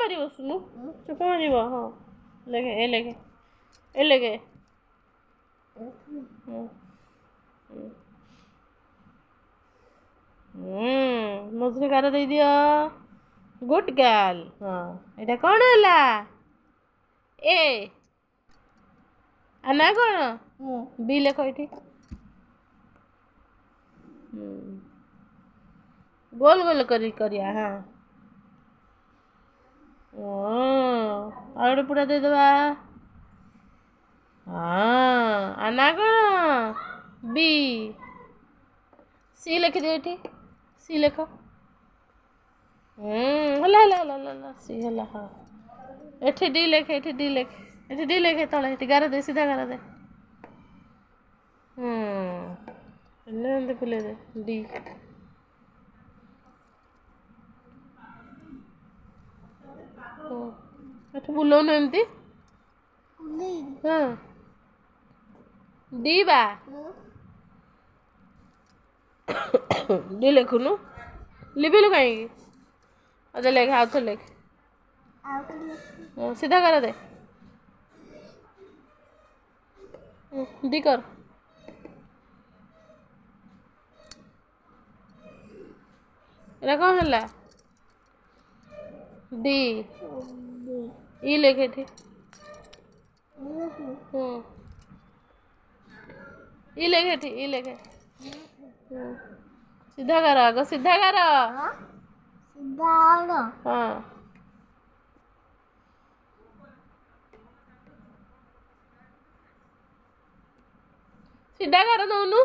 ମାରିବ ସୁନୁ, ଚୋପା ମାରିବ। ହଁ, ଲେଖେ, ଏ ଲେଖେ, ଏ ଲେଖେ। ମଝିରେ ଗାର ଦେଇଦିଅ। Good girl. ହଁ, ଏଇଟା କ'ଣ ହେଲା? ଏ। ଆ ନା କ'ଣ? ବି ଲେଖ ଏଠି। ଗୋଲ ଗୋଲ କରି କରିବା। ହଁ, ଆଉ ଗୋଟେ ପୁରା ଦେଇଦେବା। ହଁ, ଆ ନା କ'ଣ? ବି। ସି ଲେଖିଦିଅ ଏଠି, ସି ଲେଖ। ହେଲା ହେଲା ହେଲା ହେଲା, ସି ହେଲା। ହଁ, ଏଠି ଡି ଲେଖେ, ଏଠି ଡି ଲେଖେ, ଏଠି ଡି ଲେଖେ। ତଳେ ଏଠି ଗାର ଦେ, ସିଧା ଗାର ଦେ। ଏମିତି ବୁଲେଇ ଦେ ଡି। ଏଠି ବୁଲଉନୁ ଏମିତି। ହଁ, ଡି ବା, ଡି ଲେଖୁନୁ, ଲିଭିଲୁ କାହିଁକି? ଆଚ୍ଛା ଲେଖ, ଆଉ ଥରେ ଲେଖ, ସିଧା ଗାର ଦେ, ଡି କର। ଏଇଟା କ'ଣ ହେଲା? ଡି। ଇ ଲେଖ ଏଠି। ଇ ଲେଖ ଏଠି, ଇ ଲେଖ। ସିଧା ଗାର, ଆଗ ସିଧା ଗାର। ହଁ, ସିଧା ଗାର ଦଉନୁ,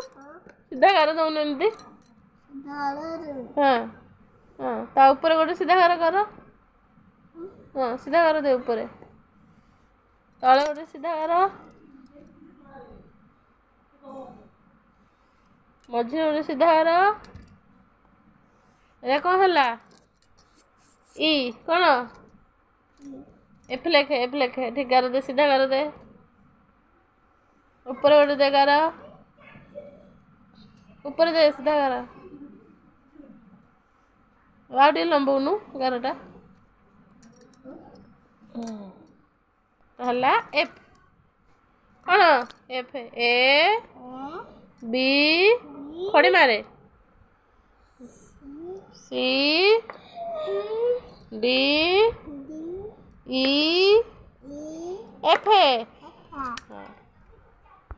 ସିଧା ଗାର ଦଉନୁ ଏମିତି। ହଁ ହଁ, ତା ଉପରେ ଗୋଟେ ସିଧା ଗାର କର। ହଁ, ସିଧା ଗାର ଦେ ଉପରେ। ତଳେ ଗୋଟେ ସିଧା ଗାର, ମଝିରେ ଗୋଟେ ସିଧା ଗାର। ଏଇଟା କ'ଣ ହେଲା? ଇ। କ'ଣ? ଏଫ୍ ଲେଖେ, ଏଫ୍ ଲେଖେ ଏଠି। ଗାର ଦେ, ସିଧା ଗାର ଦେ। ଉପରେ ଗୋଟେ ଦେ ଗାର, ଉପରେ ଦେ ସିଧା ଗାର। ଆଉ ଟିକେ ଲମ୍ବଉନୁ ଗାରଟା। ହେଲା ଏଫ୍। କ'ଣ ଏଫ୍? ଏ, ବି, ଖଡ଼ି ମାରେ, ସି, ଡି, ଇ, ଏଫ୍।